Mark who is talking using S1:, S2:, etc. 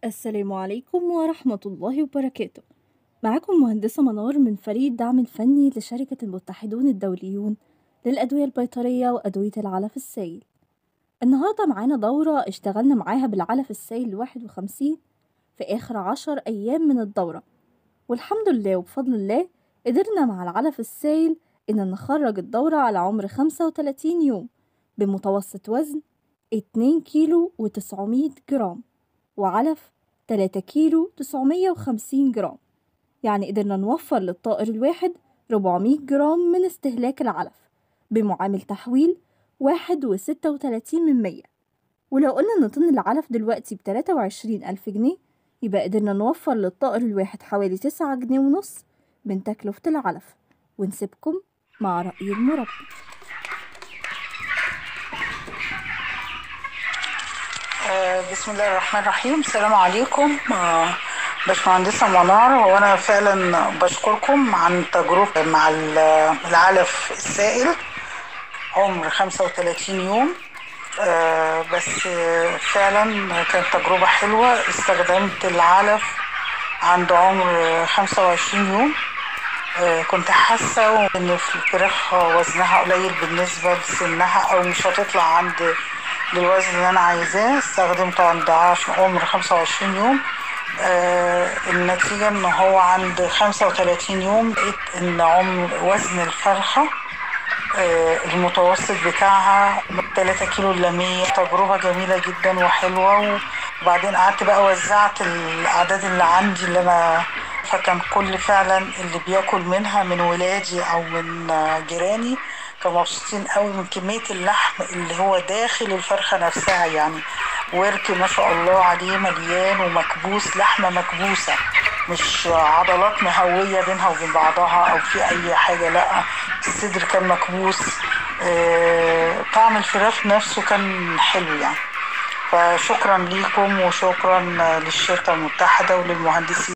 S1: السلام عليكم ورحمة الله وبركاته. معاكم مهندسة منار من فريق الدعم الفني لشركة المتحدون الدوليون للأدوية البيطرية وأدوية العلف السائل. النهاردة معانا دورة اشتغلنا معاها بالعلف السائل 51 في آخر 10 أيام من الدورة، والحمد لله وبفضل الله قدرنا مع العلف السائل إن نخرج الدورة على عمر 35 يوم بمتوسط وزن 2 كيلو و900 جرام وعلف 3 كيلو 950 جرام، يعني قدرنا نوفر للطائر الواحد 400 جرام من استهلاك العلف بمعامل تحويل 1.36. ولو قلنا إن طن العلف دلوقتي ب23 ألف جنيه، يبقى قدرنا نوفر للطائر الواحد حوالي 9 جنيه ونص من تكلفة العلف. ونسيبكم مع رأي المربي.
S2: بسم الله الرحمن الرحيم. السلام عليكم باشمهندسة منار، وانا فعلا بشكركم عن تجربة مع العلف السائل عمر 35 يوم. بس فعلا كانت تجربة حلوة. استخدمت العلف عند عمر 25 يوم. كنت حاسة ان الفراخ وزنها قليل بالنسبة لسنها او مش هتطلع عند للوزن اللي انا عايزاه. استخدمته عند عمر 25 يوم. النتيجة ان هو عند 35 يوم لقيت ان عمر وزن الفرخة المتوسط بتاعها 3 كيلو الا 100. تجربة جميلة جدا وحلوة. وبعدين قعدت بقى وزعت الاعداد اللي عندي اللي انا، فكان كل فعلا اللي بياكل منها من ولادي او من جيراني كانوا مبسوطين قوي من كمية اللحم اللي هو داخل الفرخة نفسها، يعني ورك ما شاء الله عليه مليان ومكبوس، لحمة مكبوسة مش عضلات مهوية بينها وبين بعضها او في اي حاجة، لا الصدر كان مكبوس. طعم الفراخ نفسه كان حلو يعني. فشكرا ليكم وشكرا للشركة المتحدة وللمهندسين.